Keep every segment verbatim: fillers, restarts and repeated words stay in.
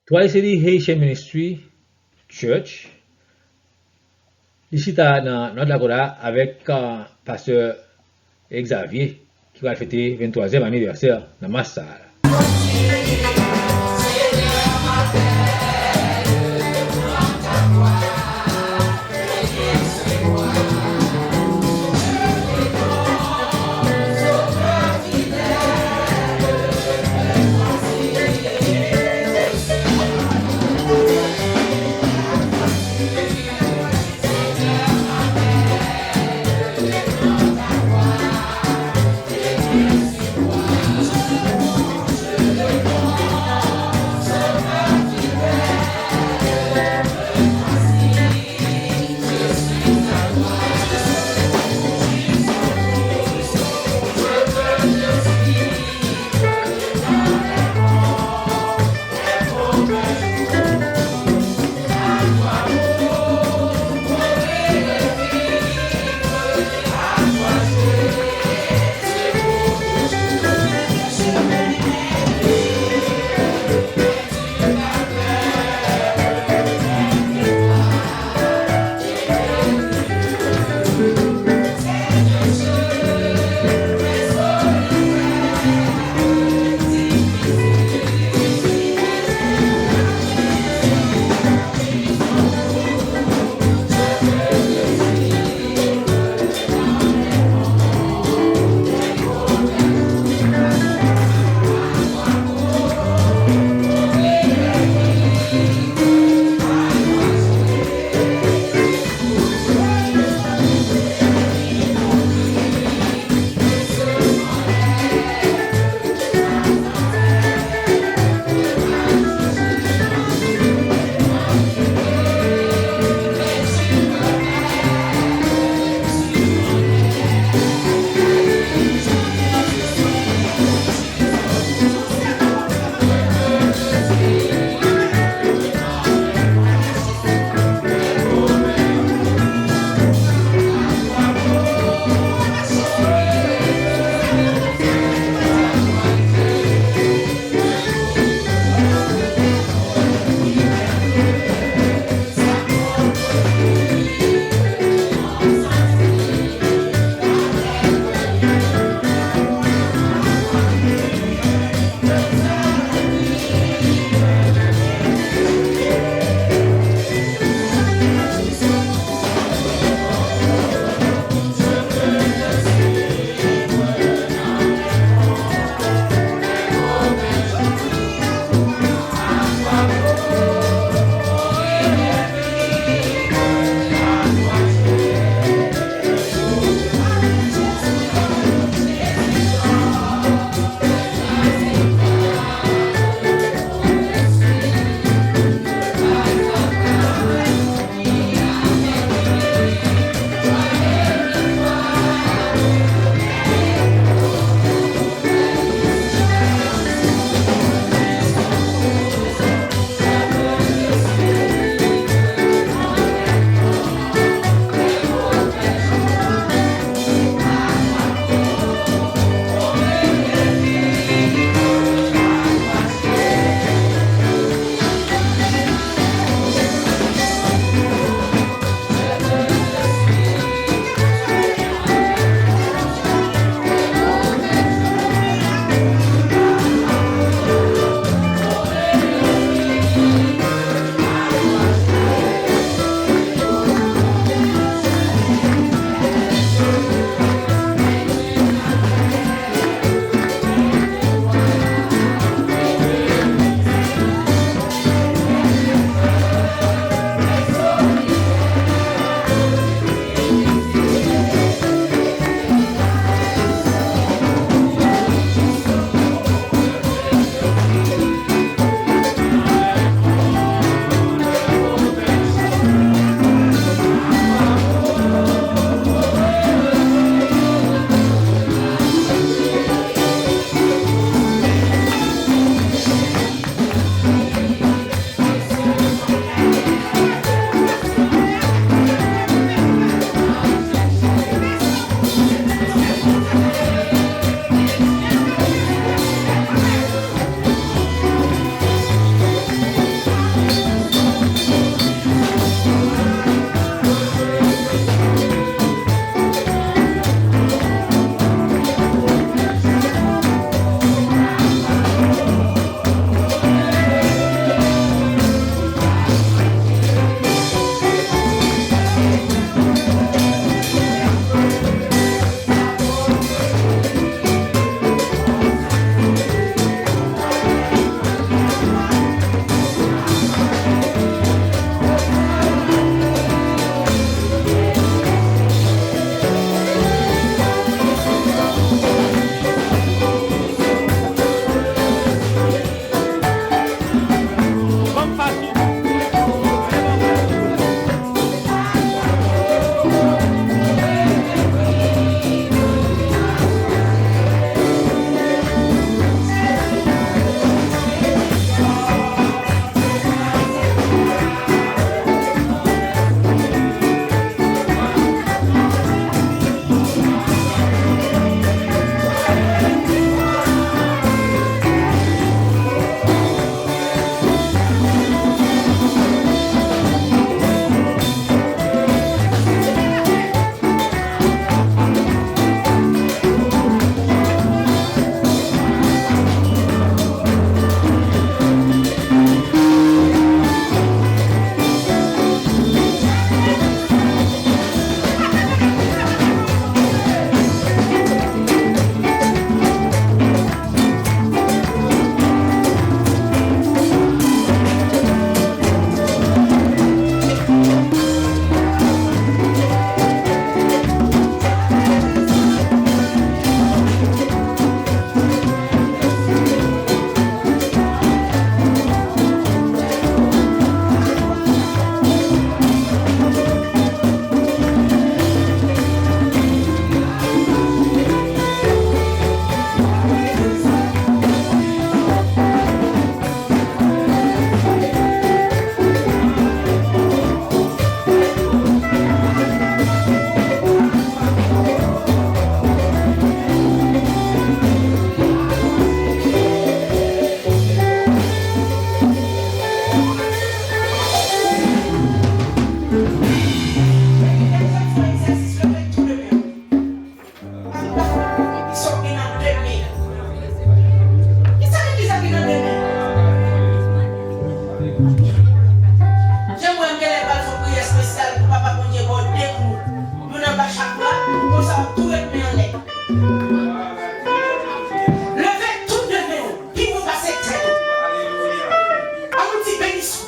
Twice City Haitian Ministry Church, li chita nan North Dakota avèk, uh, pastè Xavier, ki pral fete venntwazyèm anivèsè nan mas sa a la.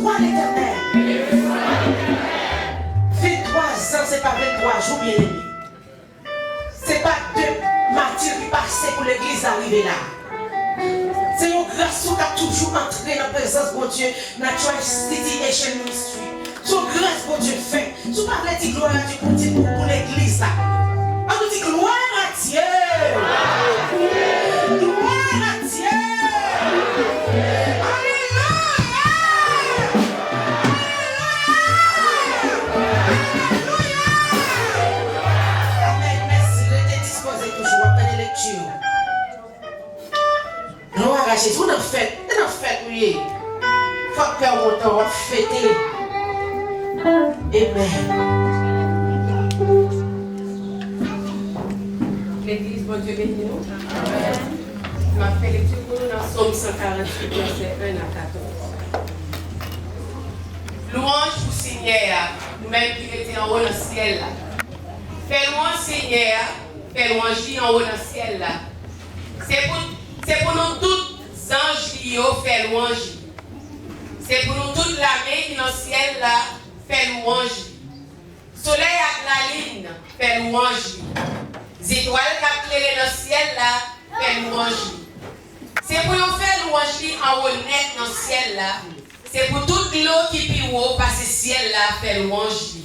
Vwa Letènèl. Venntwa zan, se pa venntwa jou, byeneme. Se pa de mati ki pase pou legliz la rive la. Se yon gras ou ka toujou antre nan prezans Bondye nan Tri City Asian Ministry. Se yon gras Bondye fè. Si w pa vle di glwa a Dye pou, di pou, pou legliz la. An nou di glwa a Dye. Glwa a Dye. Alelouya. Alelouya. Alelouya. Amèn. Mèsi. Rete dispoze toujou. W ap tande lekti. Glwa a Jezi, ou nan fèt, se nan fèt ou ye. Fòk kè w kontan, w ap fete. Amen. Legliz, Bondye beni nou. M ap fè lekti pou nou nan Sòm san karanntuit, vèsè en a katòz. Lwanj pou Senyè a, ou menm ki rete anwo nan syèl la. Fè lwanj Senyè a, fè lwanj li anwo nan syèl la. Se pou, se pou nou tout zanj li yo fè lwanj li. Se pou nou tout lame ki nan syèl la fè lwanj li. Solèy ak lalin fè lwanj li. Zetwal k ap klere nan syèl la fè lwanj li. Se pou yo fè lwanj li anwo nèt nan syèl la. Se pou tout dlo ki pi wo pase syèl la fè lwanj li.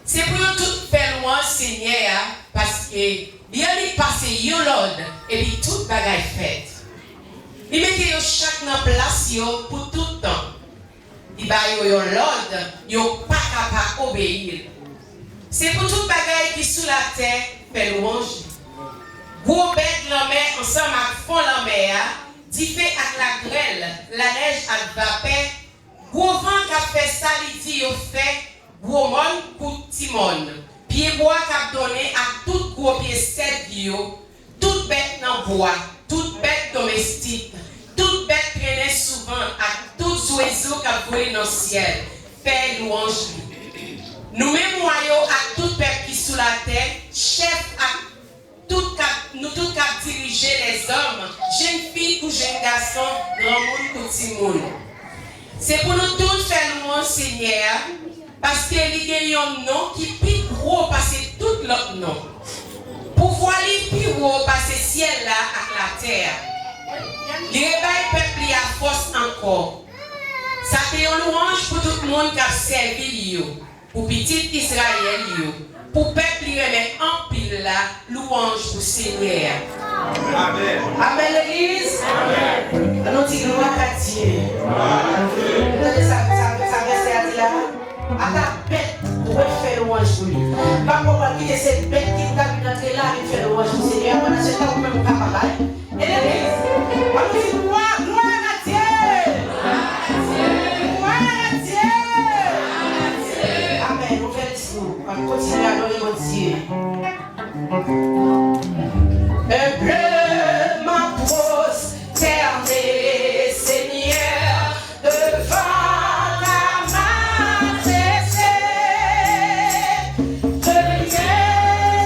Se pou yo tout fè lwanj Senyè a, paske li annik pase yon lòd, epi tout bagay fèt. Li mete yo chak nan plas yo pou tout tan. Li ba yo yon lòd, yo pa ka pa obeyi l. Se pou tout bagay ki sou latè fè lwanj li. Gwo bèt lanmè ansanm ak fon lanmè a, dife ak lagrèl, lanèj ak vapè, gwo van k ap fè sa li di yo fè, gwo mòn kou ti mòn, pyebwa k ap donnen ak tout gwo pye sèd yo, tout bèt nan bwa, tout bèt domestik, tout bèt trennen sou van ak tout zwezo k ap vole nan syèl, fè lwanj li. Nou menm wa yo ak tout pèp ki sou latè, chèf ak tout k ap, nou tout k ap dirije lèzòm, jèn fi kou jèn gason, granmoun kou timoun. Se pou nou tout fè lwanj Senyè a, paske li gen yon non ki pi gwo pase tout lòt non. Pouvwa li pi wo pase syèl la ak latè a. Li rebay pèp li a fòs ankò. Sa te yon lwanj pou tout moun k ap sèvi li yo, pou pitit Izrayèl yo, pou pèp li renmen anpil la, lwanj pou Senyè a. Amèn. Amèn, legliz. Amèn. Ann nou di glwa a Dye. Tande sa, sa, sa vèsè a di la. Ata bèt dwe fè lwanj pou li. M pa konprann kite se bèt ki pou ta vin antre la, vin fè lwanj pou Senyè a. Pandan se tan, ou menm ou kapab ale. E legliz, ann nou di glwa, glwa a Dye! Glwa a Dye! Amèn. Nou fè diskou. Ann kontinye adore Bondye. Humblement prosterné, Seigneur, devant ta majesté. Je viens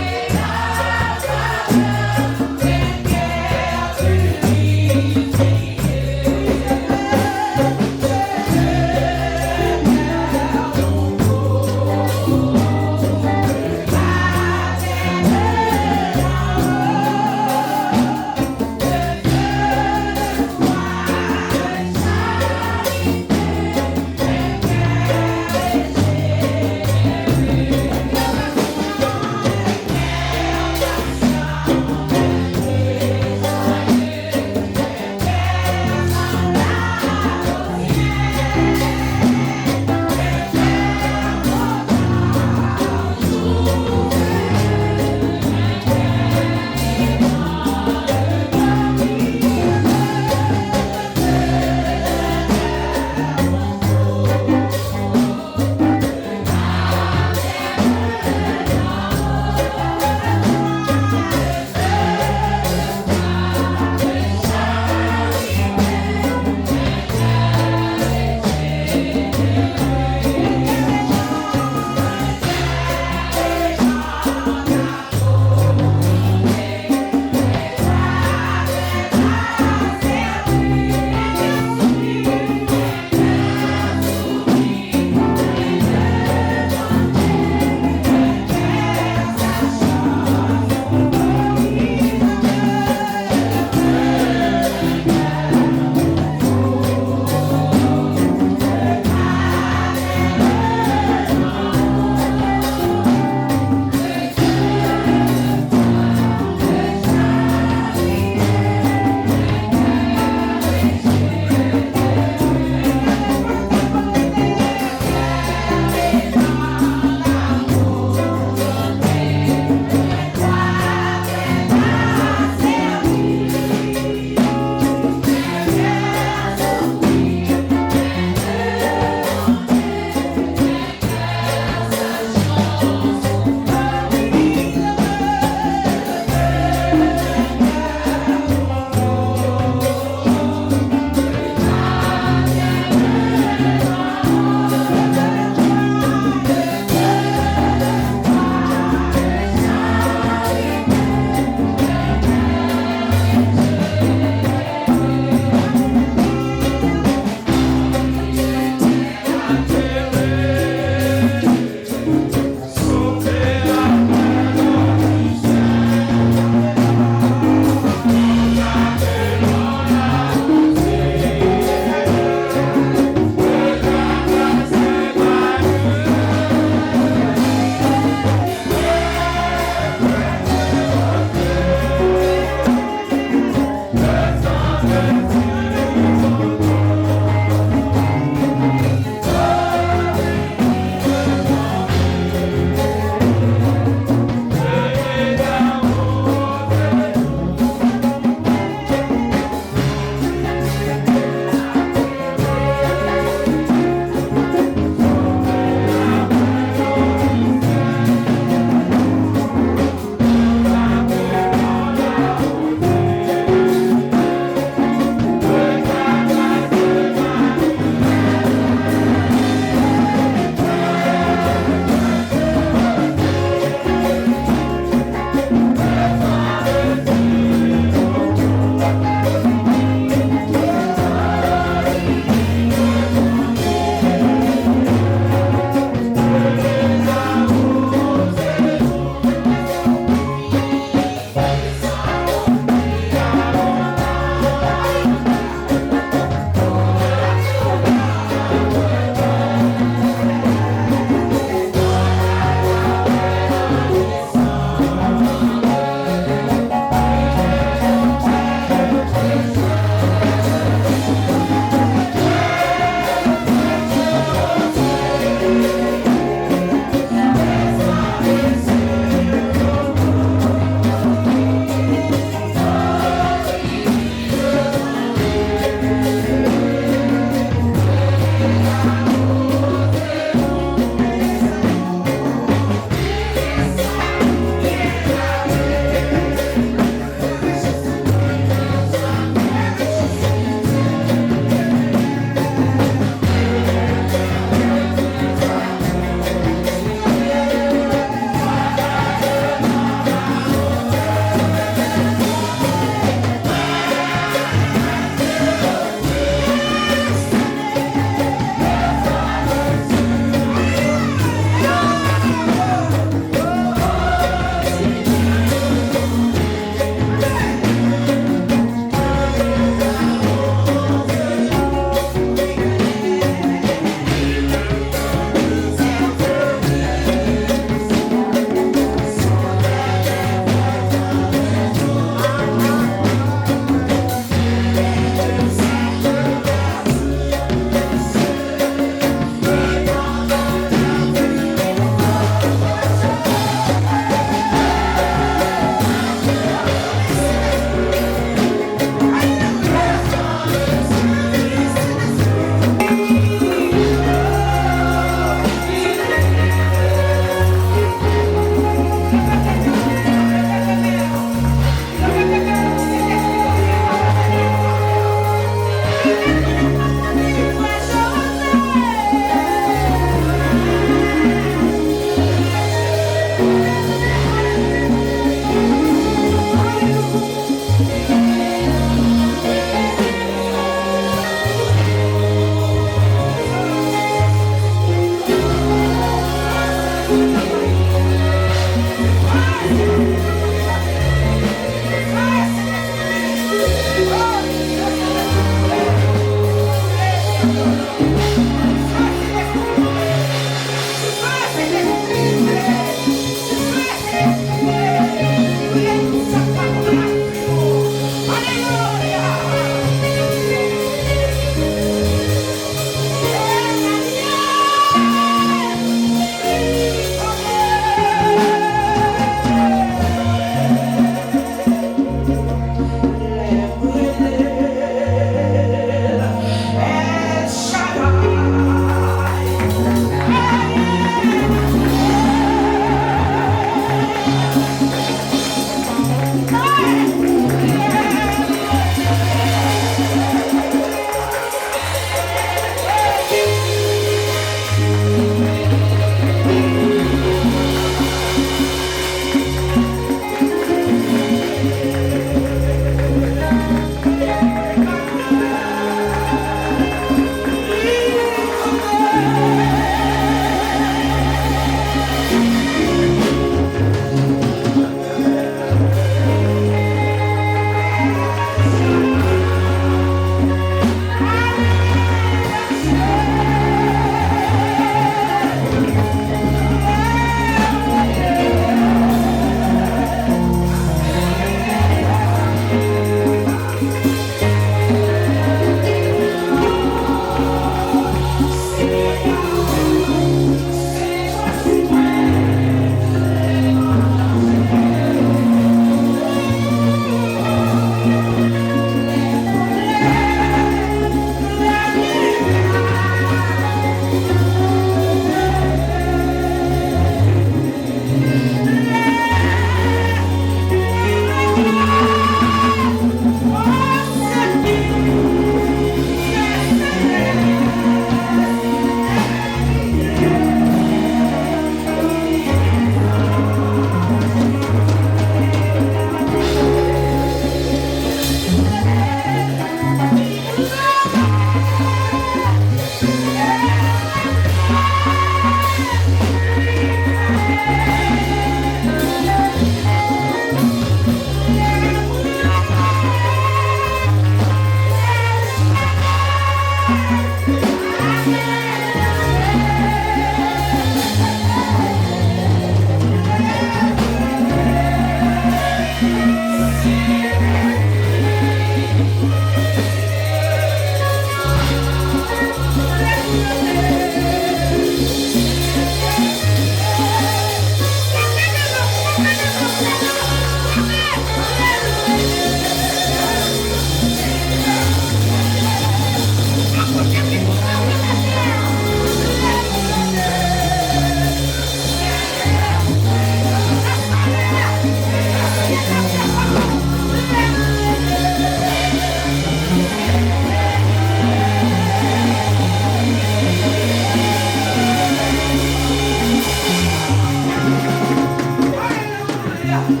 Ou gon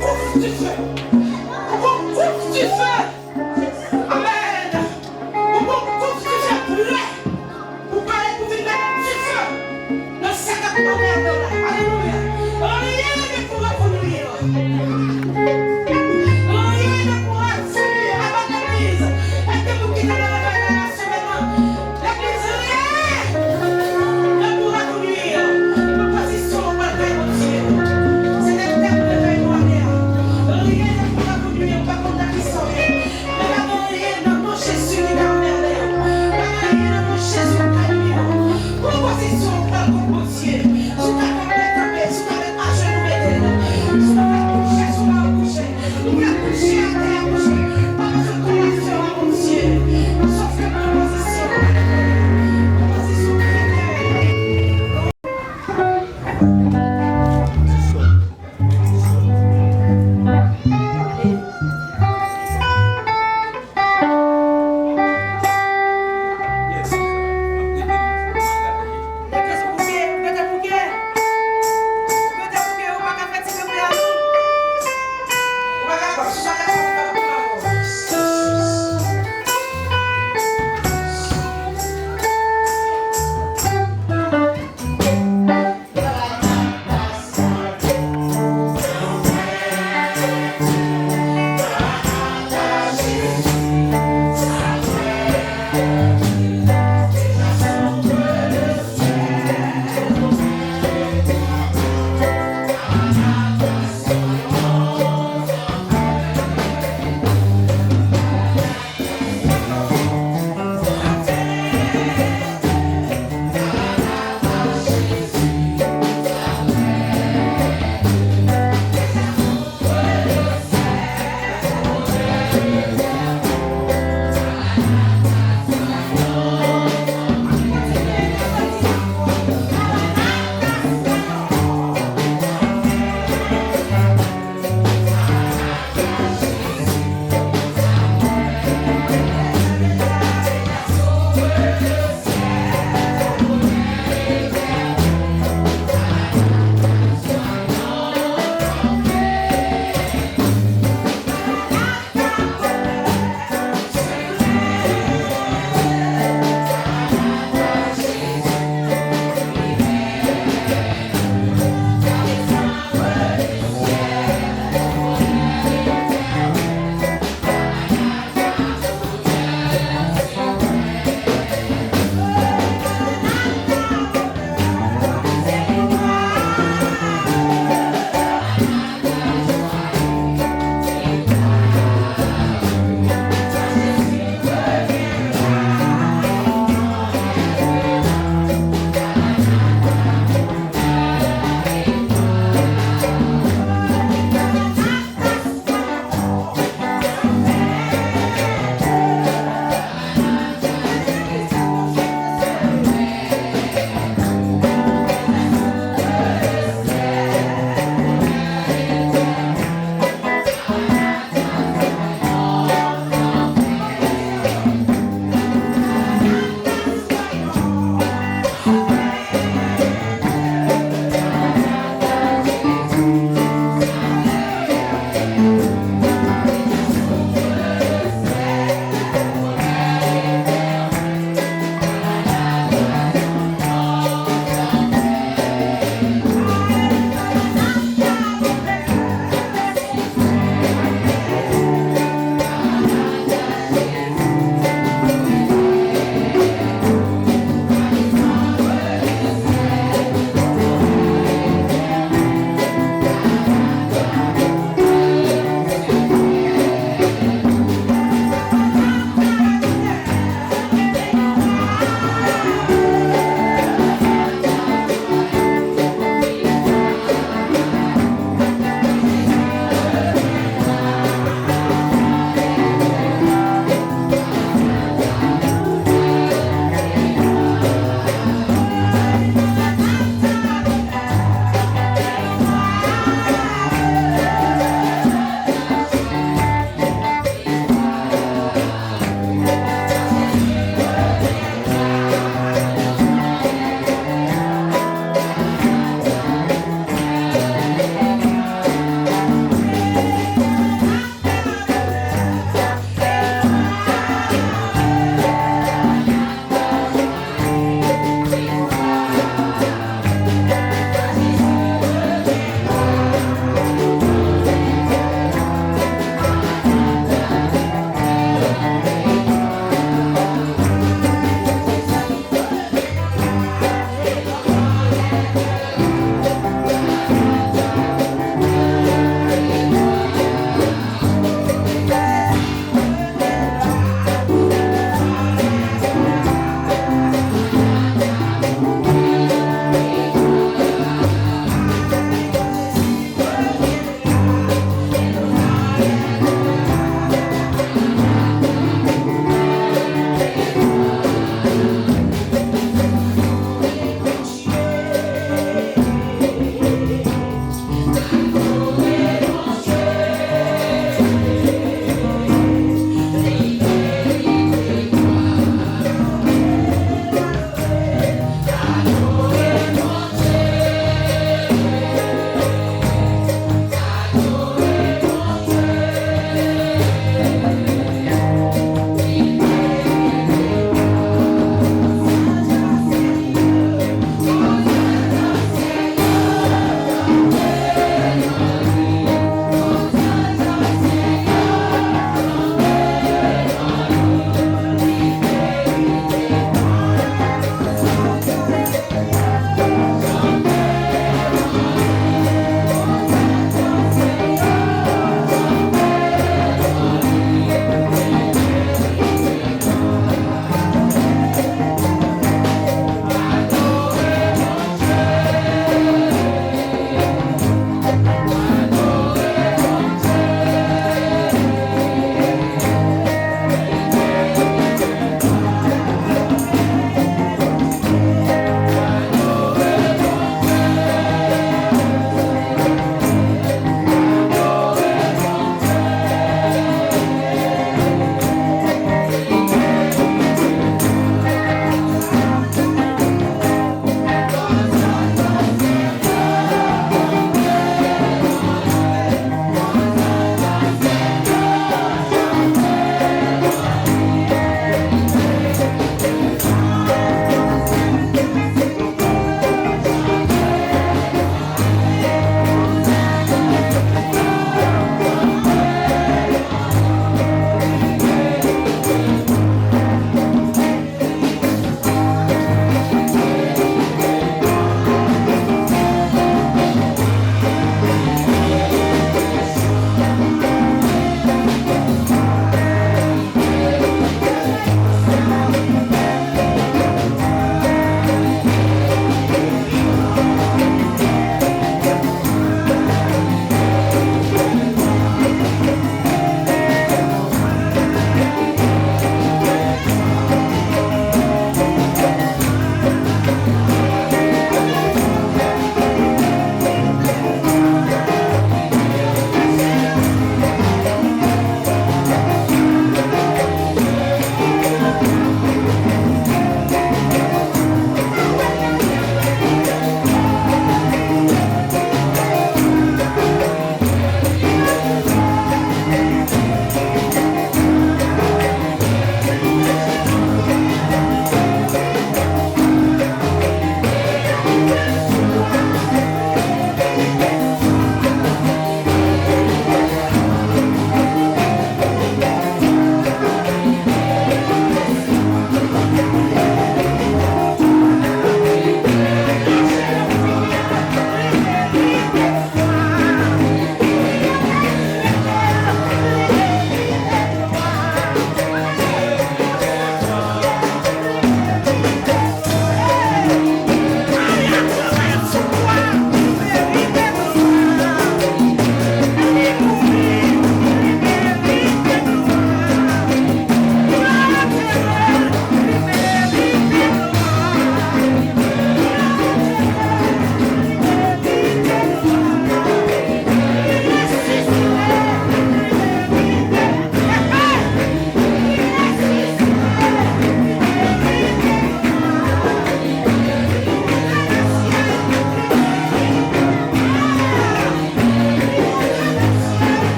kouf dife. Ou gon kouf dife. Amèn. Ou gon kouf dife prè. Ou pare pou vin met dife nan sa k ap anmède w la. Alelouya. Anyen dekouraje nou ye. Anyen dekouraje nou ye. Avan legliz, èske moun ki te nan revèy la semèn nan? Legliz reyè nan pou akouri nan pozisyon ou pral bay Bondye. Se te tèm revèy nou ane a. Reyè nan pou akouri, ou pa konn nan ki sa w ye. Men pa gen anyen nan non Jezi ki ka anmède w. Pa gen anyen nan non Jezi ki ka nui w. Pran pozisyon ou pral kot Bondye. Si w ta konn kanpe, si w ta met ajenou mete l. Si w ta met kouche, si w ta kouche. Ou ka kouche atè a, kouche. Pa bezwen kole afè w a Bondye. Sòf ke pran pozisyon. Pran pozisyon.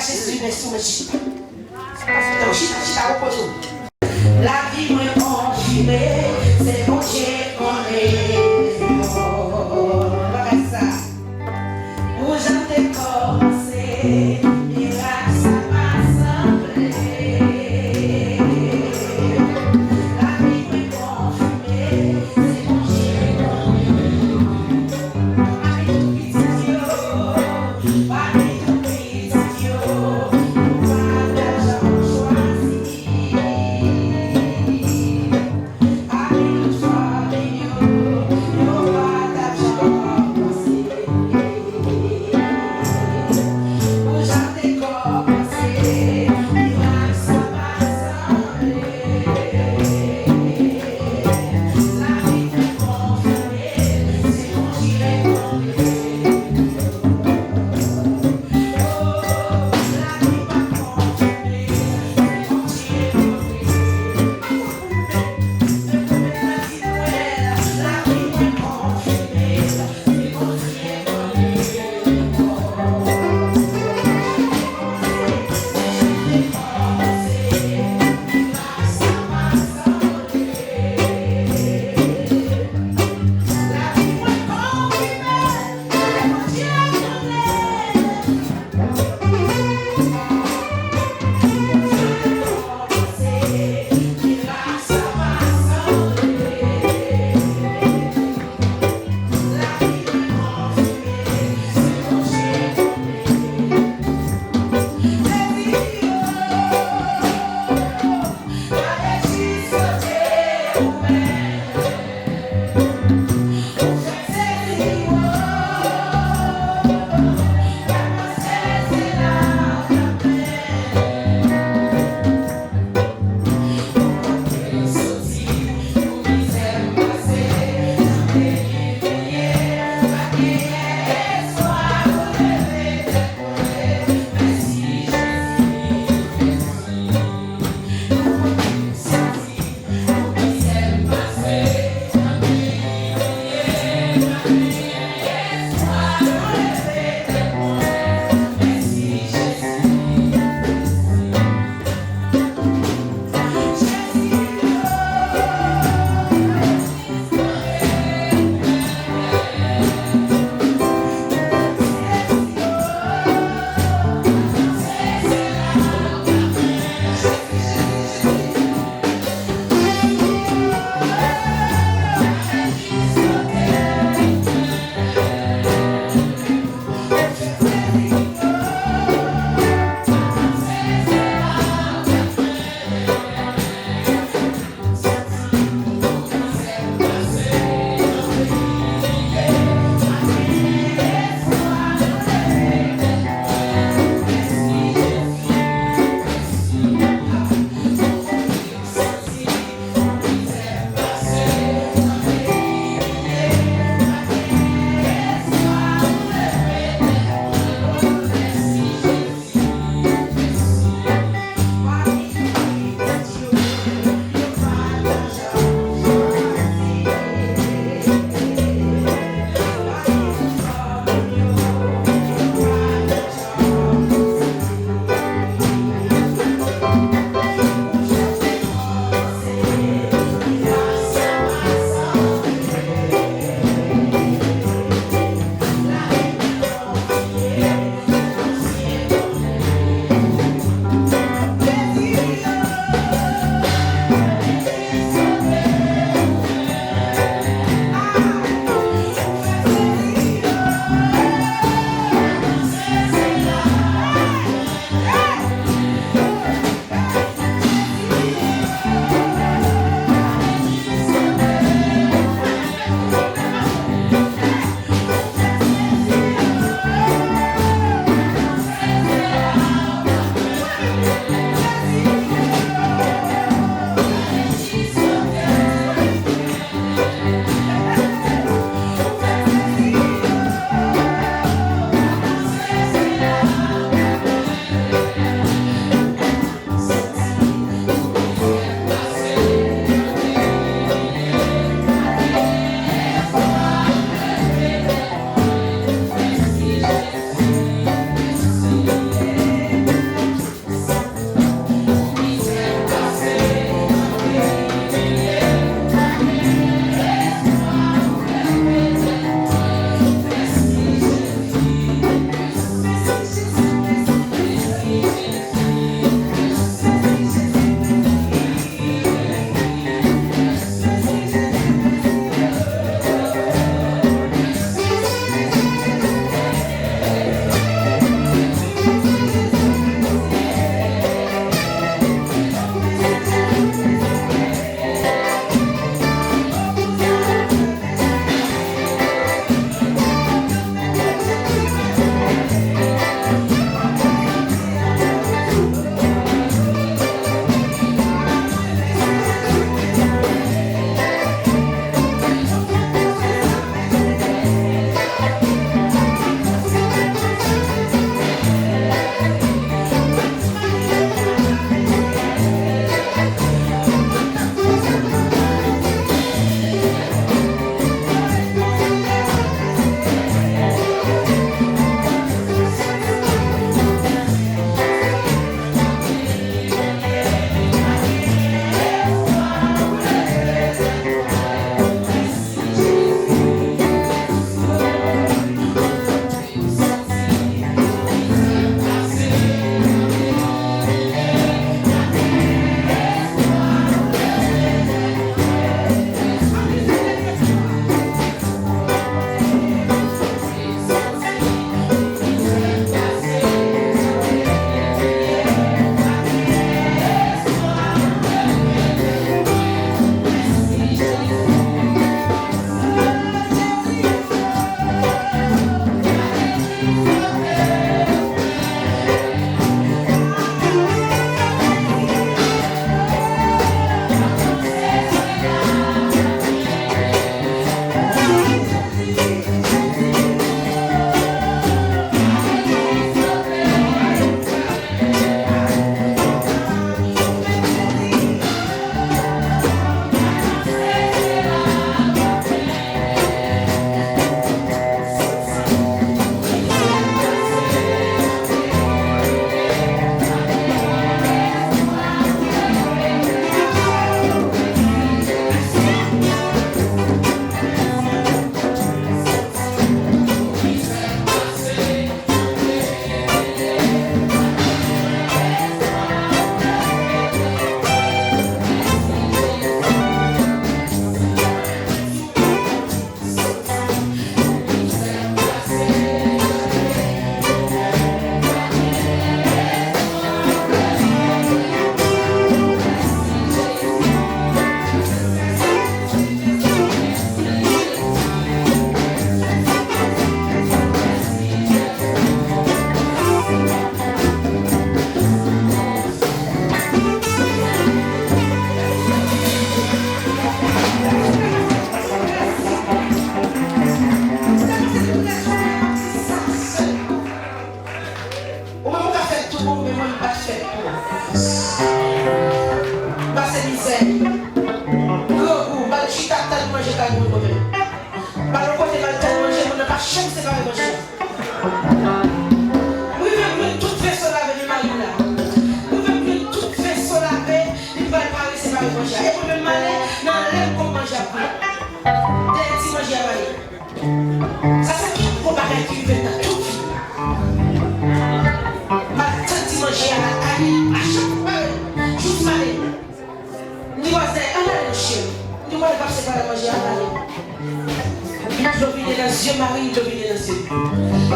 Jezi, men sou mwen chita. Chita, chita, chita, repoze w. Lavi mwen konfime, se Bondye konnen. Bagay sa. Pou jan te kòmanse, mirak sa pa sanble. Lavi mwen konfime, se Bondye konnen. Pami tout pitit yo, pami tout pitit yo, ou pa t janm chwazi. A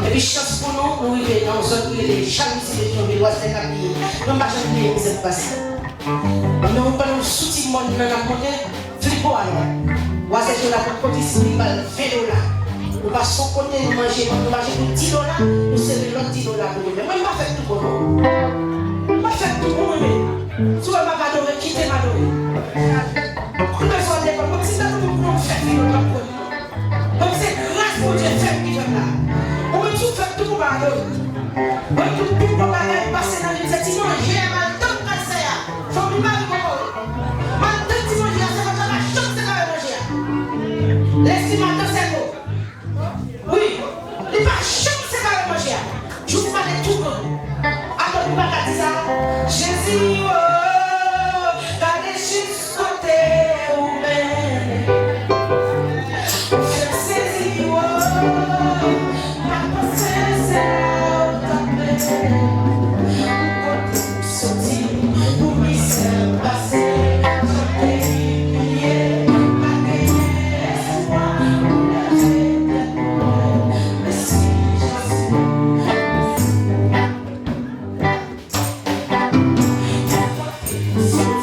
Epi chans pou nou, nou rive nan yon zòn ki rele Chalmisi, Petyonvil, Wazèk ap bliye. Mwen m pa janm bliye mizè m pase. Men ou pandan w sou ti mòn nan n ap monte, Flipo alò. Wazèk yo la pou kote si li ba l ven dola. Nou pase yon kote, nou manje, nou manje pou di dola, nou sere lòt di dola pou nou. Men mwen m pa fè touko non. M pa fè touko mwen menm. Si w wè m ap adore, kite m adore. M bezwen depann. Mwen ti tankou moun pou m fè filozòf. Donk se gras Bondye fè m ki fè m la. Ou menm si w fè m touko pa adore. Mwen tout pi bon bagay m pase nan vi m se ti manje a m al tann pastè a. Fanmi m pa gen kòkòrèt. M al tann ti manje a se konsa pa janm separe manje a. Lespri m al nan sèvo. Wi, li pa janm separe manje a. Jis pale tou bon. Atò nou pa ka di sa. Jezi o, gade jis kote ou mennen. Ou fè m sezi o, m pa t panse se la ou t ap mennen m. Ou kote m soti, pou mizè m pase, chante piye, pa genyen espwa, pou leve tèt mwen, mèsi Jezi.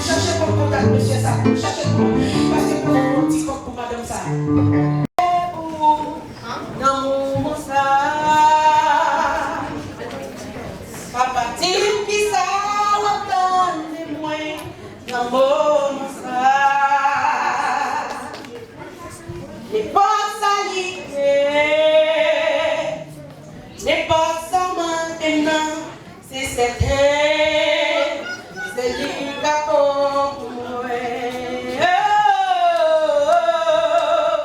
Chache pou kontak mesye sa, chache pou, paske pou yon ti kòb pou madanm sa. Nan moman sa, papa di m kisa w ap tann de mwen nan moman sa. Nenpòt sa li ye, nenpòt sa w mande m nan, se sèten, se li k ap bon pou mwen. Oh, oh, oh, oh.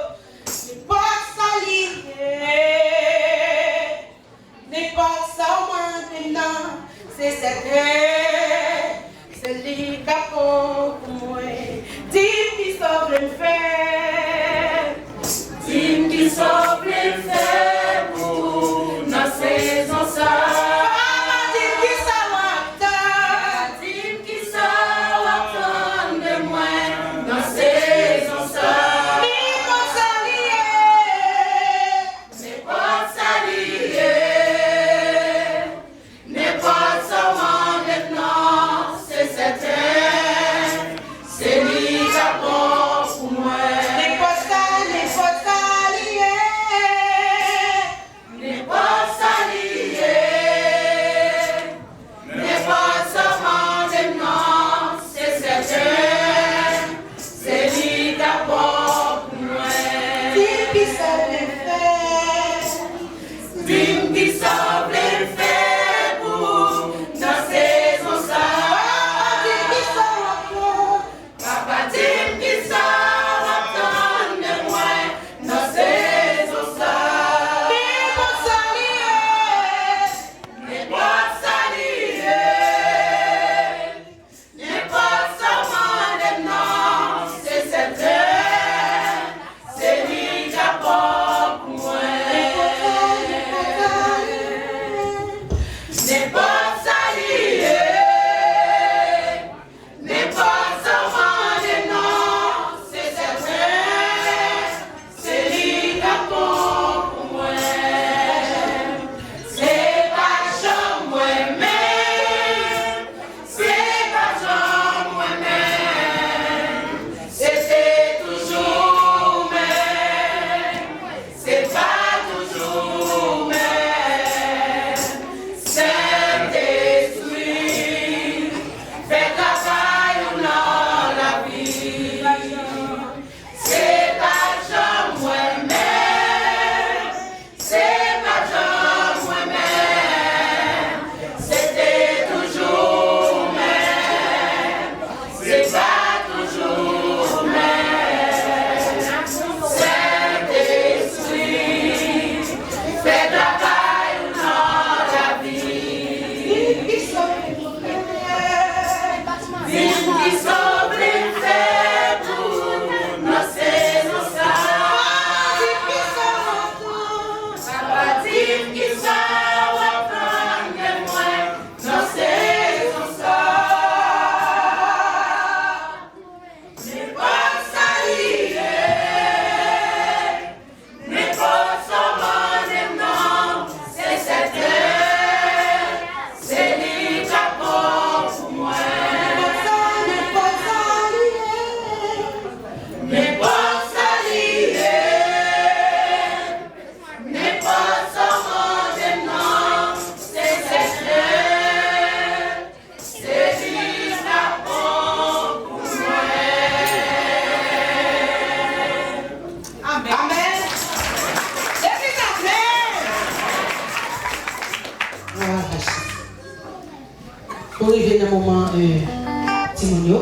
Rive nan moman, eh, timoun yo.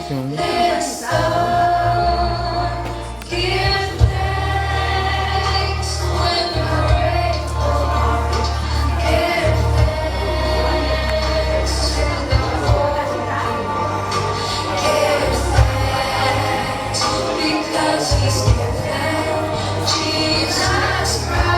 This song, give thanks when you're grateful. Give thanks to the Lord. Give thanks because He's given Jesus Christ.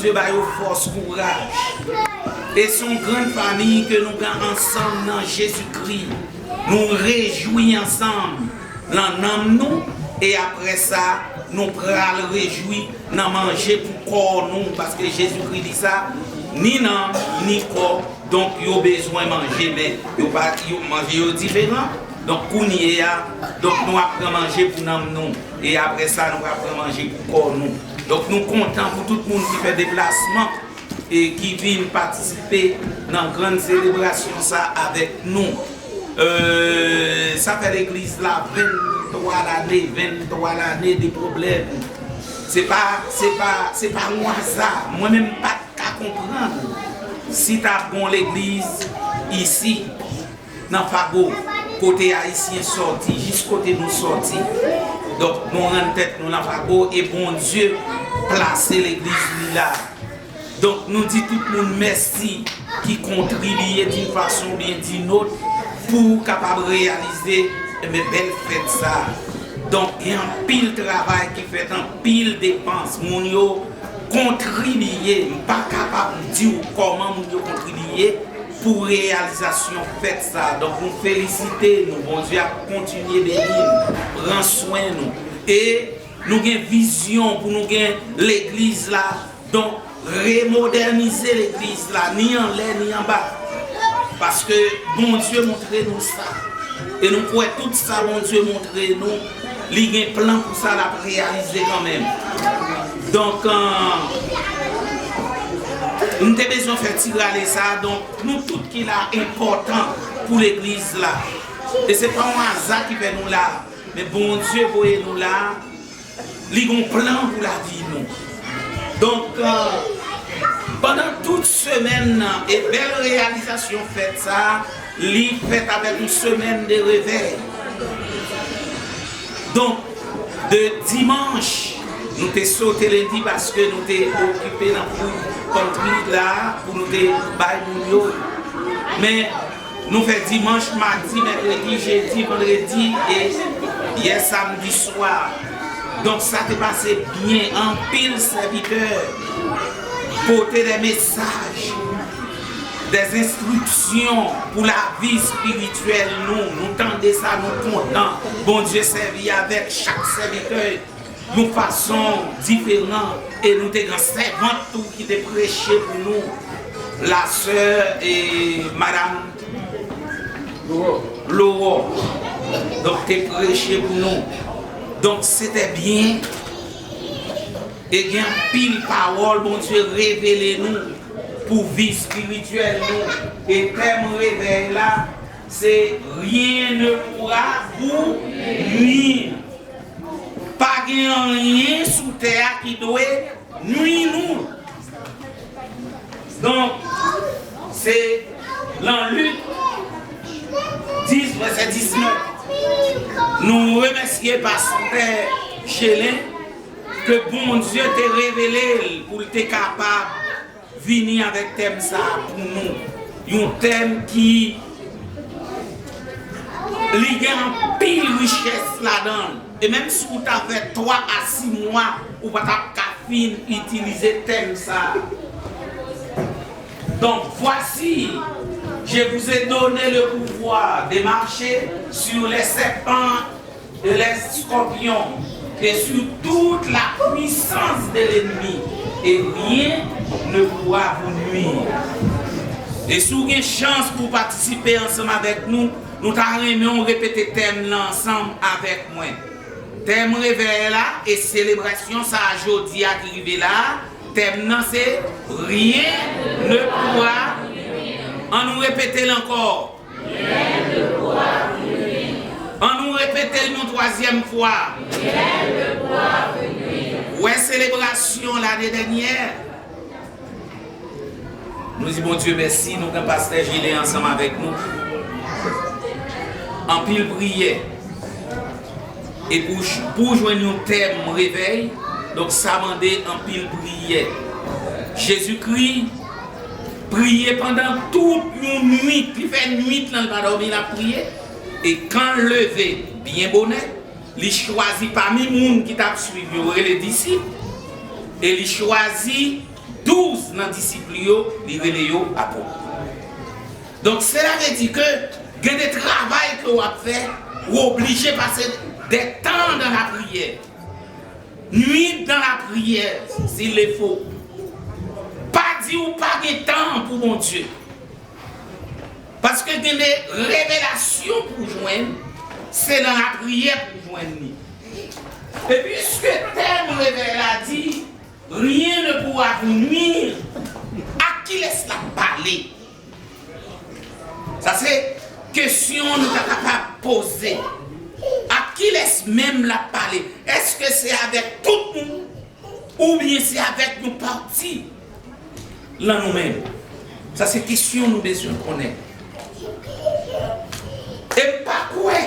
Bondye ba yo fòs, kouraj. E se yon grann fanmi ke nou gen ansanm nan Jezikri. Nou rejwi ansanm nan nanm nou, e apre sa, nou pral rejwi nan manje pou kò nou, paske Jezikri di sa, ni nanm, ni kò, donk yo bezwen manje, men yo pa, yo, manje yo diferan. Donk kounye a, donk nou ap pran manje pou nanm nou, e apre sa, nou ap pran manje pou kò nou. Donk nou kontan pou tout moun ki fè deplasman e ki vin patisipe nan grann selebrasyon sa avèk nou. Euh, sa fè legliz la venntwa lane, venntwa lane de pwoblèm. Se pa, se pa, se pa yon aza. Mwen menm m pa t ka konprann si t ap gon legliz isi nan Fago, kote Ayisyen sòti, jis kote nou sòti. Donk, nou rann tèt nou nan Fago e Bondye plase legliz li la. Donk, nou di tout moun mèsi ki kontribiye d'une façon oubyen d'une autre pou kapab reyalize, enben, bèl fèt sa. Donk, gen anpil travay ki fèt, anpil depans. Moun yo kontribiye. M pa kapab di w kòman moun yo kontribiye pou reyalizasyon fèt sa. Donk, nou felisite nou. Bondye ap kontinye beni nou, pran swen nou. E nou gen vizyon pou nou gen legliz la. Donk, remodènize legliz la, ni anlè, ni anba. Paske Bondye montre nou sa. E nou kwè tout sa Bondye montre nou, li gen plan pou sa, l ap reyalize kanmenm. Donk, euh, m te bezwen fè ti rale sa. Donk, nou tout ki la enpòtan pou legliz la. E se pa yon aza ki fè nou la, men Bondye voye nou la. Li gon plan pou lavi nou. Donk, euh, pandan tout semèn nan, e bèl reyalizasyon fèt sa, li fèt avèk yon semèn de revèy. Donk, de dimanch, nou te sote lendi paske nou te okipe nan pou country la pou nou te bay moun yo. Men, nou fè dimanch, madi, mèkredi, jedi, vandredi e yè samdi swa. Donk, sa te pase byen. Anpil sèvitè pote de mesaj, de enstriksyon pou lavi espirityèl nou. Nou tande sa, nou kontan. Bondye sèvi avèk chak sèvitè yon fason diferan, e nou te gen sèvant tou ki te preche pou nou, la sè e madam Lowò. Donk, te preche pou nou. Donk, se te byen. E gen anpil pawòl Bondye revele nou pou vi espirityèl nou. E tèm revèy la, se rien ne pourra vous nuire. Pa gen anyen sou tè a ki dwe nwi nou. Donk, se lan Lik dis, vèsè diznèf. Nou remèsye pastè Chelin ke Bondye te revele l pou l te kapab vini avèk tèm sa a pou nou. Yon tèm ki li gen anpil richès ladan l. E menm si w ta fè twa a sis mwa, ou pa t ap ka fin itilize tèm sa a. Donc voici, je vous ai donné le pouvoir de marcher sur les serpents et les scorpions et sur toute la puissance de l'ennemi, et rien ne pourra vous nuire. E si w gen chans pou w patisipe ansanm avèk nou, nou ta renmen w repete tèm nan ansanm avèk mwen. Tèm revèy la e selebrasyon sa a jodi a ki rive la a, tèm nan se Rien ne pourra. An nou repete l ankò. An nou repete l yon twazyèm fwa. Wè selebrasyon lane dènyè. Nou di Bondye mèsi, nou gen pastè Jile ansanm avèk nou. Anpil priyè. E pou, pou jwenn yon tèm revèy, donk sa mande anpil priyè. Jezikri priye pandan tout yon nwit. Li fè nwit lan, li pa dòmi, l ap priye. E kan l leve byen bonè, li chwazi pami moun ki t ap swiv yo, yo rele disip, e li chwazi douz nan disip li yo, li rele yo apot. Donk, sela vle di ke gen de travay ke w ap fè, ou oblije pase de tan dan lapriyè. Nuit dans la prière, s'il le faut. Pa di ou pa gen tan pou Bondye. Paske gen de revelasyon pou jwenn, se nan lapriyè pou jwenn li. E piske tèm revèy la di, rien ne pourra vous nuire, ak kilès l ap pale? Sa se kesyon nou ta kapab poze. Ak kilès menm l ap pale? Èske se avèk tout moun? Oubyen se avèk yon pati lan nou menm? Sa se kesyon nou bezwen konnen. E m pa kwè,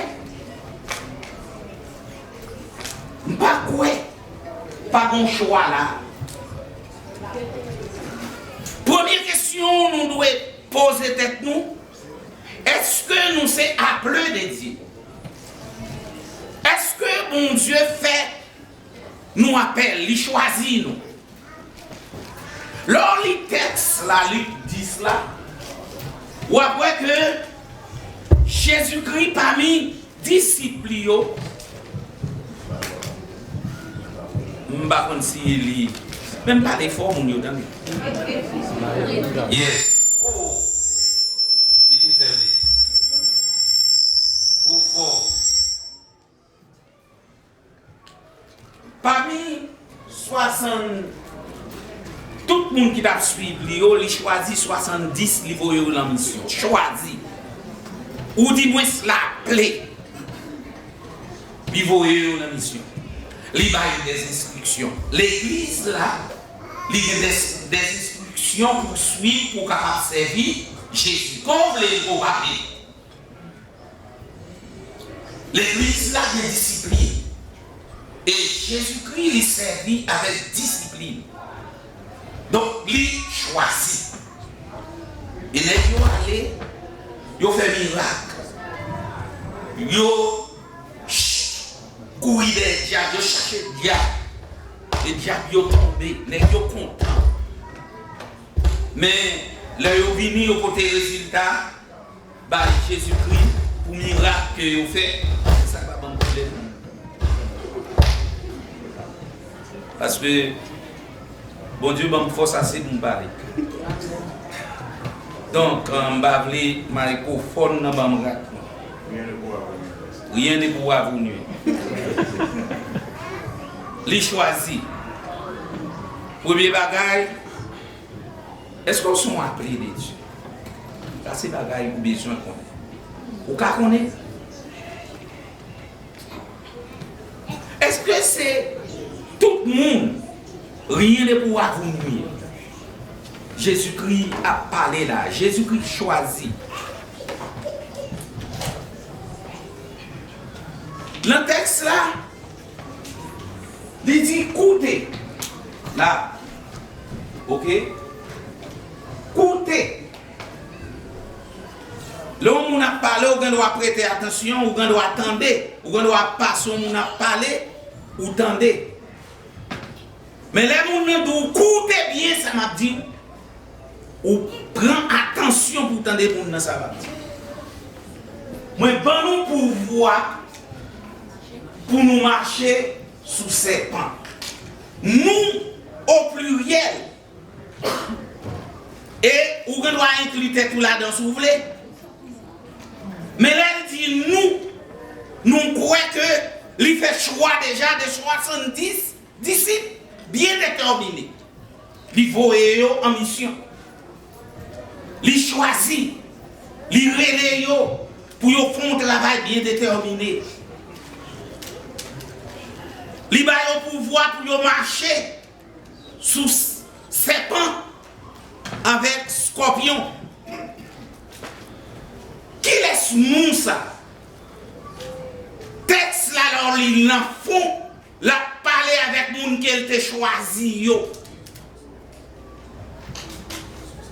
m pa kwè pa gon chwa la. Premye kesyon nou dwe poze tèt nou, èske nou se aple de Dye? Èske Bondye fè nou apèl, li chwazi nou? Lè w li tèks la, Lik dis la, w ap wè ke Jezikri pami disip li yo, m pa konn si li, men m pale fò moun yo tande. Yes. Oh, li te fèmen. Twò fò. Pami swasann, tout moun ki t ap swiv li yo, li chwazi swasanndis, li voye yo nan misyon. Chwazi. Oudimwens, l aple. Li voye yo nan misyon. Li ba yo dèz enstriksyon. Legliz la, li gen dèz, dèz enstriksyon pou w swiv, pou w kapab sèvi Jezi. Kon w vle l, ou pa vle l. Legliz la gen disiplin. E Jezikri, li sèvi avèk disiplin. Donk, li chwazi. E nèg yo ale, yo fè mirak. Yo ch-, kouri dèyè dyab, yo chache dyab. E dyab yo tonbe, nèg yo kontan. Men, lè yo vini, yo pote rezilta, bay Jezikri pou mirak ke yo fè, sa pa ban m pwoblèm, non. Paske Bondye ban m fòs ase pou m pale. Donk, euh, m pa vle mayikwofòn nan ban m rak, non. Rien ne pourra vous nuire. Li chwazi. Premye bagay, èske w se yon aple de Dye? Sa se bagay ou bezwen konnen. Ou ka konnen? Èske se tout moun, rien ne pourra vous nuire? Jezikri ap pale la. Jezikri chwazi. Nan tèks la, li di, koute. La. Oke? Koute. Lè yon moun ap pale, ou gen dwa prete atansyon, ou gen dwa tande, ou gen dwa pase yon moun ap pale, ou tande. Men lè moun nan di w, koute byen sa m ap di w, ou pran atansyon pou w tande moun nan sa l ap di. Mwen ban nou pouvwa pou nou mache sou sèpan. Nou, o pliryèl. E ou gen dwa enkli tèt ou ladan si w vle. Men lè l di nou, nou kwè ke li fè chwa deja de swasanndis disip byen detèmine. Li voye yo an misyon. Li chwazi, li rele yo pou yo fè yon travay byen detèmine. Li ba yo pouvwa pou yo mache sou s-, sèpan avèk skòpyon. Kilès nou sa? Tèks la, lè w li l nan fon, l ap pale avèk moun ke l te chwazi yo.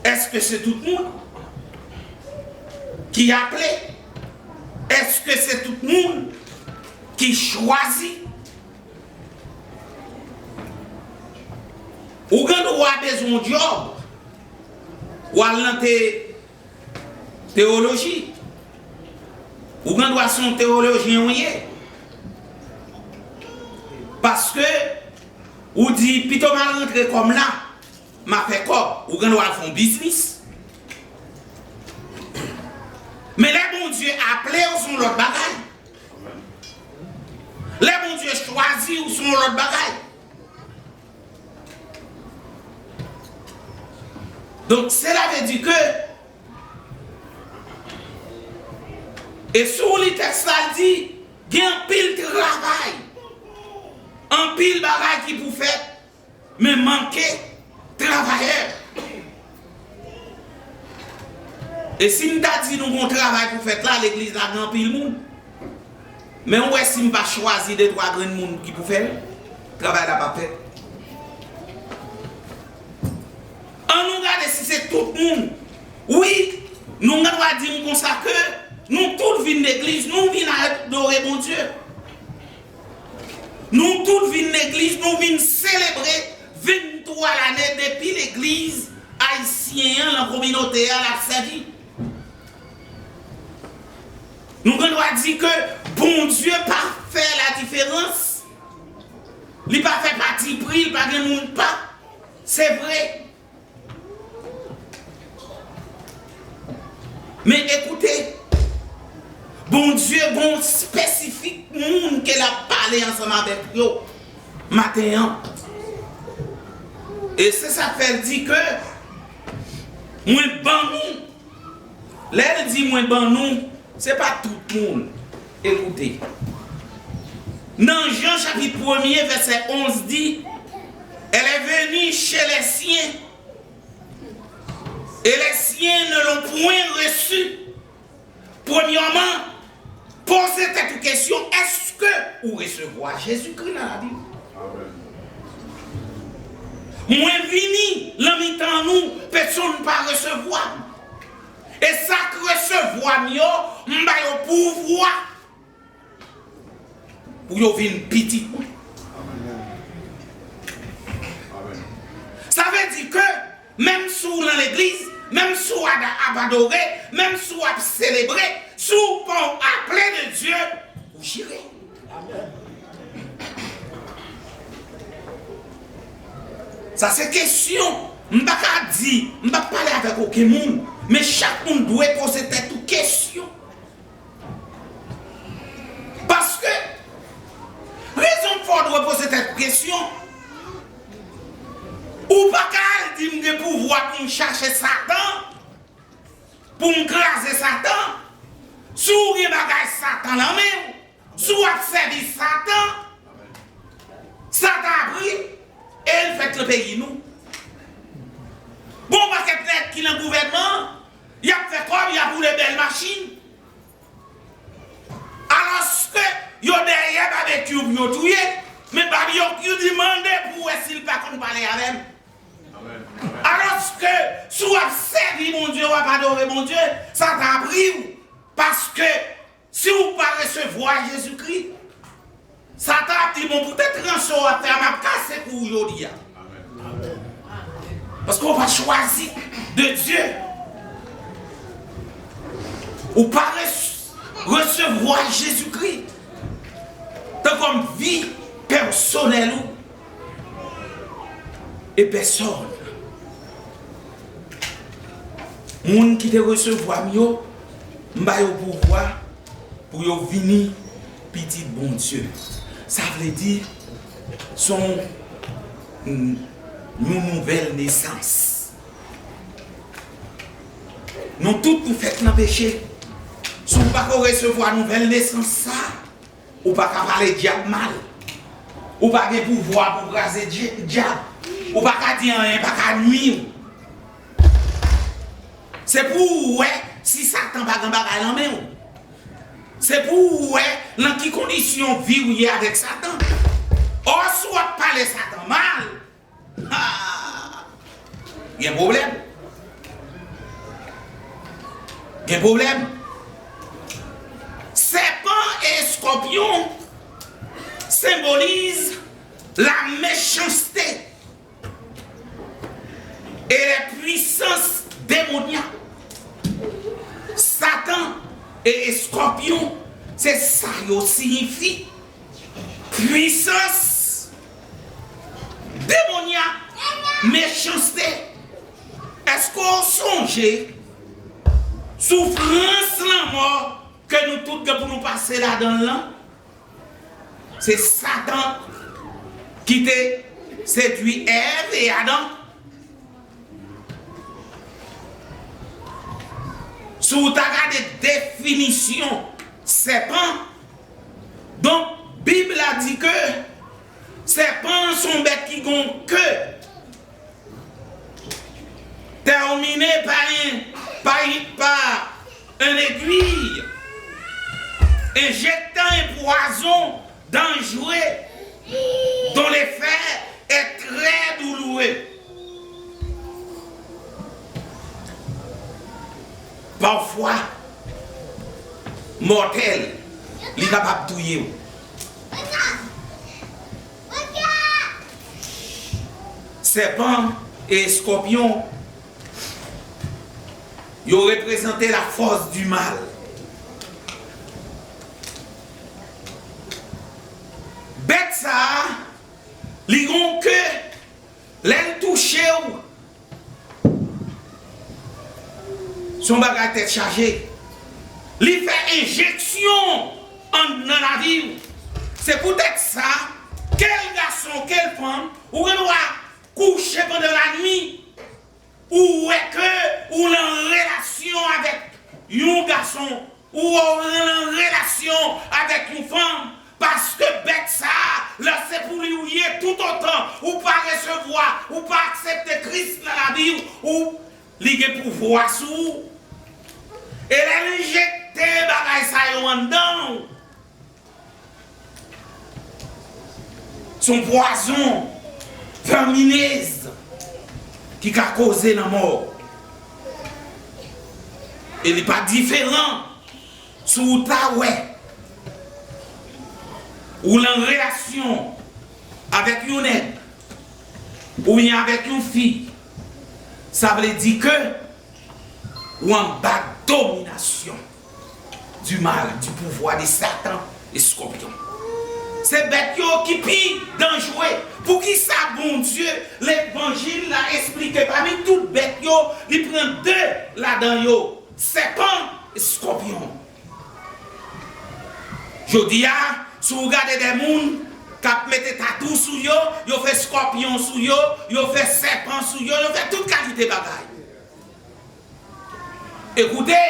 Èske se tout moun ki aple? Èske se tout moun ki chwazi? Ou gen dwa bezwen yon djòb. W al nan te, teyoloji. Ou gen dwa se yon teyolojyen ou ye. Paske ou di, "Pito m al rantre kòm la, m a fè kòb." Ou gen dwa al fè yon biznis. Men lè Bondye aple w, se yon lòt bagay. Lè Bondye chwazi w, se yon lòt bagay. Donk, sela vle di ke, e si w li tèks la, l di, gen anpil travay, anpil bagay ki pou fèt, men manke travayè. E si m ta di nou gon travay pou fèt la, legliz la gen anpil moun. Men ou wè si m pa chwazi de twa grenn moun ki pou fè l, travay la p ap fèt. Ann nou gade si se tout moun. Wi, nou gen dwa di m konsa ke nou tout vin legliz, nou vin adore Bondye. Nou tout vin legliz, nou vin selebre venntwa lane depi legliz ayisyen an nan kominote a l ap sèvi. Nou gen dwa di ke Bondye pa fè ladiferans. Li pa fè patipri, li pa gen moun pa. Se vre. Men ekoute, Bondye gon espesifik moun ke l ap pale ansanm avèk yo maten an. E se sa k fè l di ke mwen ban nou. Lè l di mwen ban nou, se pa tout moun. Ekoute. Nan Jan chapit premye, vèsè onz di, Elle est venue chez les siens, et les siens ne l'ont point reçue. Premyèman, poze tèt ou kesyon, èske ou resevwa Jezikri nan lavi w? Mwen vini nan mitan nou, pèsonn pa resevwa m. E sa k resevwa m yo, m ba yo pouvwa pou yo vin pitit mwen. Sa vle di ke menm si w nan legliz, menm si w ada-, ap adore, menm si w ap selebre, si w pa yon aple de Dye, ou chire. Sa se kesyon. M pa ka di, m p ap pale avèk okenn moun, men chak moun dwe poze tèt ou kesyon. Paske, rezon k fè w dwe poze tèt ou kesyon, ou pa ka al di m gen pouvwa pou m chache Satan, pou m kraze Satan. Si w gen bagay Satan nan men w, si w ap sèvi Satan, Satan ap ri, e l fèt nan peyi nou. Gon pakèt nèg ki nan gouvènman an, y ap fè kòb, y ap woule bèl machin. Alòske yo dèyè babekyou pou yo touye, men babekyou di mande pou wè si l pa konn pale avè m. Alòske si w ap sèvi Bondye, w ap adore Bondye, Satan ap ri w. Paske si w pa resevwa Jezikri, Satan ap di, "Bon, poutèt ranse w ap fè a, m ap kase kou w jodi a." Paske w pa chwazi de Dye. Ou pa res-, resevwa Jezikri tankou kòm vi pèsonèl ou e pèsòn. Moun ki te resevwa m yo, m ba yo pouvwa pou yo vini pitit Bondye. Sa vle di, se yon, yon nouvèl nesans. Nou tout nou fèt nan peche. Si w pako resevwa nouvèl nesans sa, ou pa ka pale dyab mal. Ou pa gen pouvwa pou w kraze dye-, dyab. Ou pa ka di anyen pa ka nwi w. Se pou w wè si Satan pa gen bagay nan men w. Se pou w wè nan ki kondisyon vi w ye avèk Satan. Ò, si w ap pale Satan mal, ha! Gen pwoblèm. Gen pwoblèm. Sèpan e eskòpyon senbolize lamechanste. et les puissances démoniaques. Satan e eskòpyon, se sa yo siyifi. Pwisans demonyak, mechanste. Èske w sonje soufrans lanmò ke nou tout gen pou nou pase ladan l lan? Se Satan ki te sedui Èv e Adan. Si w ta gade definisyon sèpan, donk, Bib la di ke sèpan se yon bèt ki gen yon ke terminé par un, par, par une aiguille, injectant un poison dangereux dont l'effet est très douloureux, parfois mortel. Li kapab touye w. Sèpan e eskòpyon, yo reprezante la force du mal. Bèt sa a, li gon ke, lè l touche w, se yon bagay tèt chaje. Li fè enjeksyon anndan lavi w. Se poutèt sa, ke l gason, ke l fanm, ou gen dwa kouche pandan lanwit, ou wè ke ou nan relasyon avèk yon gason, ou wè w nan relasyon avèk yon fanm, paske bèt sa a, lè se pou li ou ye, toutotan ou pa resevwa, ou pa aksepte Kris nan lavi w, ou, li gen pouvwa sou ou. E lè l enjekte bagay sa yo anndan w, se yon pwazon vèminez ki ka koze lanmò. E li pa diferan si w ta wè ou nan relasyon avèk yon nèg oubyen avèk yon fi, sa vle di ke ou anba dominasyon du mal, du pouvoir de Satan et Scorpion. Se bèt yo ki pi danjere. Poukisa Bondye, levanjil la esplike pami tout bèt yo, li pran de ladan yo, sèpan, eskòpyon? Jodi a, si w gade de moun k ap mete tatou sou yo, yo fè eskòpyon sou yo, yo fè sèpan sou yo, yo fè tout kalite bagay. Ekoute,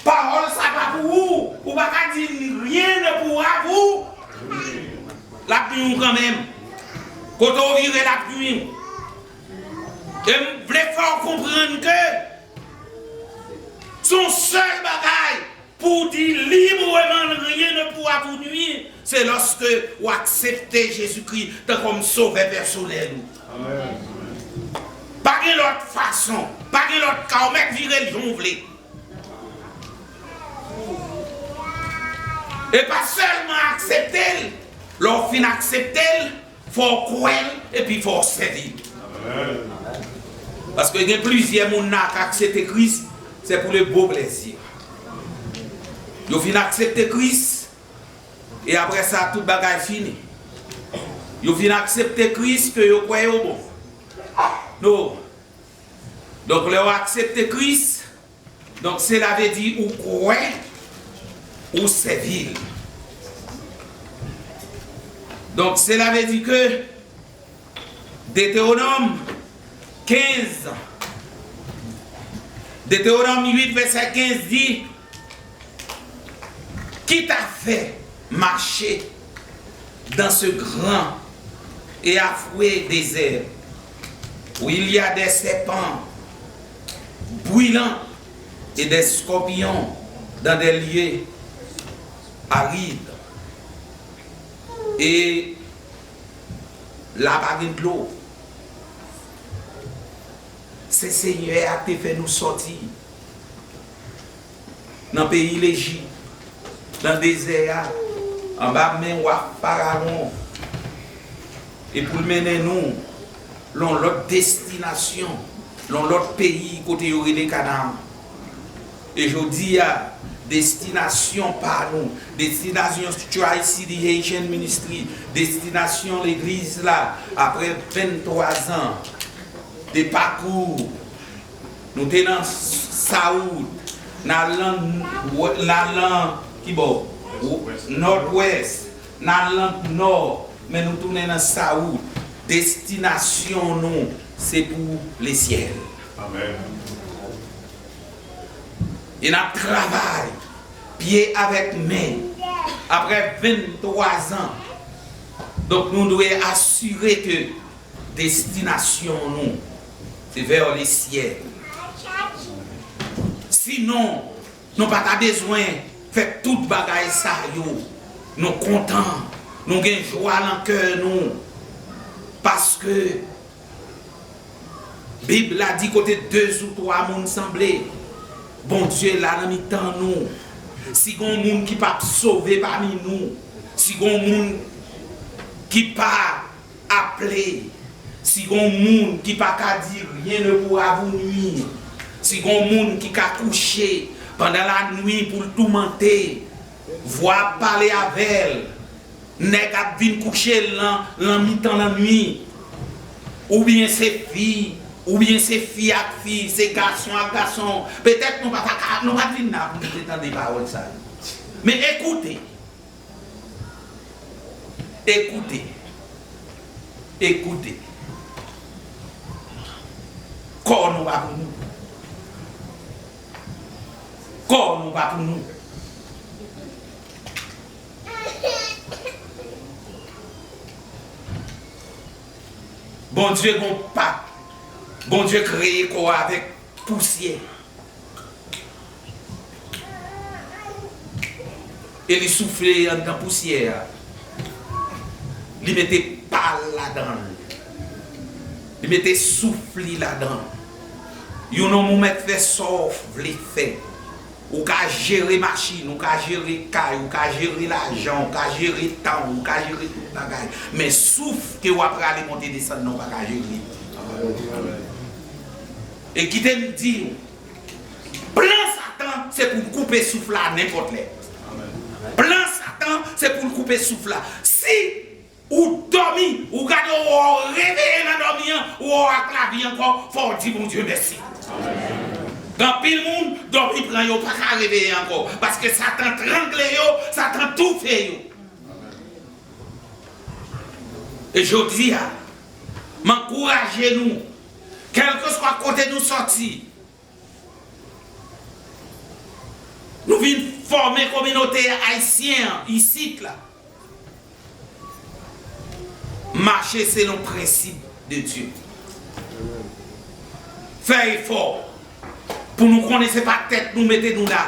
pawòl sa pa pou ou. Ou pa ka di rien ne pourra vous. L ap nwi w kanmenm. Kote w vire, l ap nwi w. E m vle fè w konprann ke se yon sèl bagay pou w di libreman rien ne pourra vous nuire, se lòske w aksepte Jezikri tan kòm sovè pèsonèl ou. Pa gen lòt fason, pa gen lòt ka, ou mèt vire l jan w vle. E pa sèlman aksepte l, lè w fin aksepte l, fò w kwè l, epi fò w sèvi l. Paske gen plizyè moun la k aksepte Kris, se pou le beau plaisir. Yo fin aksepte Kris, e apre sa, tout bagay fini. Yo fin aksepte Kris ke yo kwè yo bon. No. Donk, lè w aksepte Kris, donk, sela vle di ou kwè, ou sèvi l. Donk, sela vle di ke Detewonòm kenz, Detewonòm uit, vèsè kenz di, qui t'a fait marcher dans ce grand et affreux désert, où il y a des serpents brûlants et des scorpions dans des lieux arides. E la pa gen dlo. Se Senyè a ki te fè nou sòti nan peyi Lejip, nan dezè a, anba men wa Farawon, e pou l mennen nou yon lòt destinasyon, yon lòt peyi kote yo rele Kanaan. E jodi a, destinasyon pa nou, destinasyon Tri-City Haitian Ministry, destinasyon legliz la, apre venntwa zan de pakou, nou te nan South, n al nan, n al nan ki bò? Nòdwès, n al nan Nò, men nou tounen nan South. Destinasyon nou, se pou lesyèl. Amèn. E n ap travay pye avèk men. Apre venntwa zan, donk, nou dwe asire ke destinasyon nou, se vè lesyèl. Sinon, nou pa ta bezwen fè tout bagay sa yo. Nou kontan, nou gen jwa nan kè nou, paske Bib la di kote de ou twa moun sanble, Bondye la nan mitan nou. Si gon moun ki p ap sove pami nou, si gon moun ki pa aple, si gon moun ki pa ka di rien ne pourra vous nuire, si gon moun ki ka kouche pandan lanwi pou l toumante, vwa ap pale avè l, nèg ap vin kouche l nan, nan mitan lanwi, oubyen se fi, oubyen se fi ak fi, se gason ak gason. Petèt nou pa ta ka, nou pa t vin la pou nou te tande pawòl sa yo. Men ekoute, ekoute, ekoute. Kò nou pa pou nou. Kò nou pa pou nou. Bondye gon pak. Bondye kreye kò a avèk pousyè. E li soufle anndan pousyè a. Li mete pa l ladan l. Li mete souf li ladan l. Yon nonm ou mèt fè sa w vle fè. Ou ka jere machin, ou ka jere kay, ou ka jere lajan, ou ka jere tan, ou ka jere tout bagay. Men souf ke w ap rale monte desann nan, ou pa ka jere. E kite m di w, plan Satan, se pou l koupe souf la nenpòt lè. Plan Satan, se pou l koupe souf la. Si ou dòmi, ou gade, ou wè w reveye nan dòmi an, ou wè w ak lavi ankò, fò w di Bondye mèsi. Gen anpil moun, dòmi pran yo, pa ka reveye ankò, paske Satan trangle yo, Satan toufe yo. E jodi a, m ankouraje nou, kèlkeswa kote nou sòti, nou vin fòme kominote ayisyen an isit la. Mache selon prensip de Dye. Fè efò pou nou konnen se pa tèt nou mete nou la.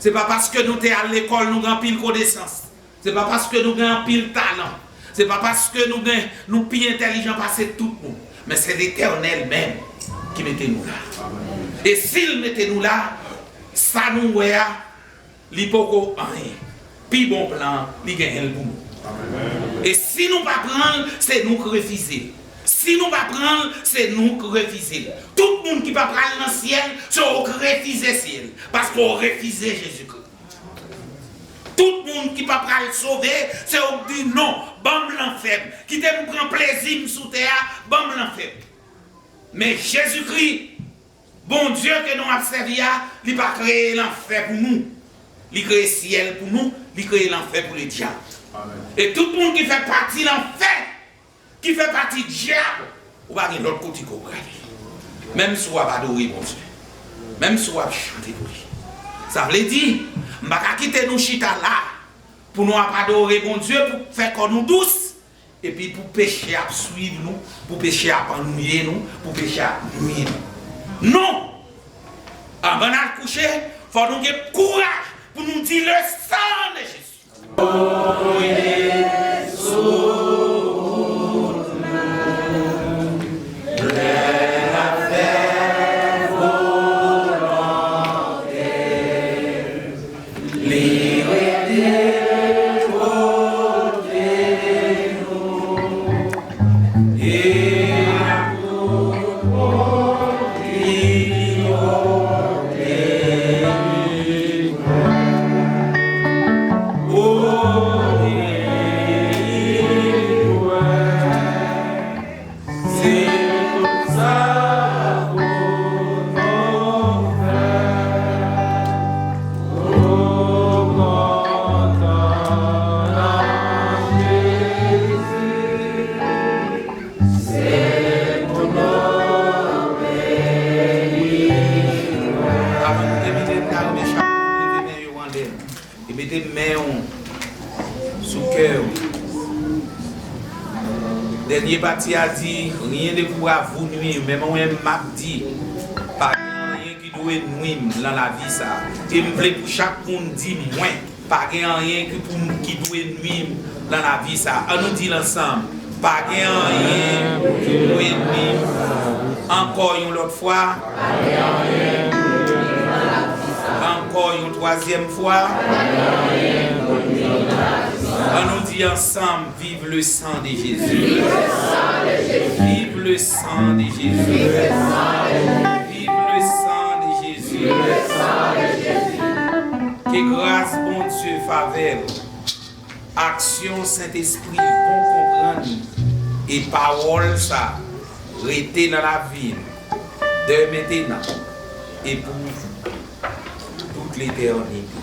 Se pa paske nou te al lekòl nou gen anpil konesans. Se pa paske nou gen anpil talan. Se pa paske nou gen, nou pi entèlijan pase tout moun. Men se Letènèl menm ki mete nou la. E si l mete nou la, sa nou wè a, li poko anyen. Pi bon plan an, li genyen l pou nou. E si nou pa pran l, se nou k refize l. Si nou pa pran l, se nou k refize l. Tout moun ki pa pral nan syèl, se yo k refize syèl, paske w refize Jezikri. Tout moun ki pa pral sove, se yo k di non, ban m lanfè m. Kite m pran plezi m sou tè a, ban m lanfè m. Men Jezikri, Bondye ke nou ap sèvi a, li pa kreye lanfè pou nou. Li kreye syèl pou nou, li kreye lanfè pou ledyab. E tout moun ki fè pati lanfè, ki fè pati dyab, ou pa gen lòt kote ke w prale. Menm si w ap adore Bondye, menm si w ap chante pou li. Sa vle di, m pa ka kite nou chita la pou nou ap adore Bondye, pou fè kò nou dous, epi pou peche ap swiv nou, pou peche ap annwiye nou, pou peche ap nwi nou. Non! Anvan n al kouche, fò nou gen kouraj pou nou di, le sang de Jésus. Mete men w sou kè w. Dènye pati a di, rien ne pourra vous nuire, men mwen m ap di, pa gen anyen ki dwe nwi m nan lavi sa. E m vle pou chak moun di mwen, pa gen anyen ki pou m, ki dwe nwi m nan lavi sa. An nou di l ansanm, pa gen anyen ki dwe nwi m. Ankò yon lòt fwa. Ankò yon twazyèm fwa. An nou di ansanm, vive le sang de Jésus. Vive le sang de Jésus. Vive le sang de Jésus. Ke gras Bondye, favè l, aksyon Sentespri l bon konprann li, e pawòl sa rete nan lavi n, dè mentenan e pou tout letènite.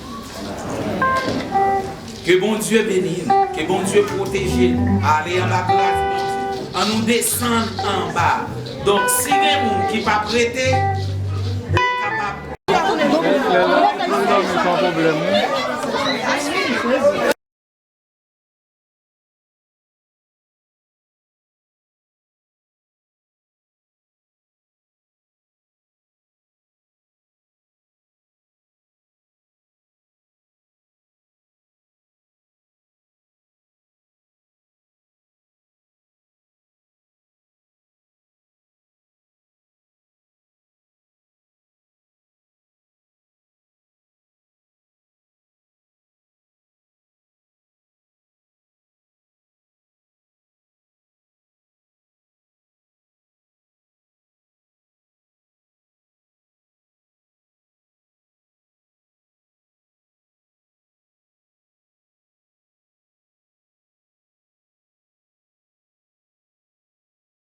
Ke Bondye beni n, ke Bondye pwoteje n. Ale anba gras Bondye. An nou desann anba. Donk, si gen moun ki p ap rete, ou kapab. Lè nou dòmi, se yon pwoblèm, wi.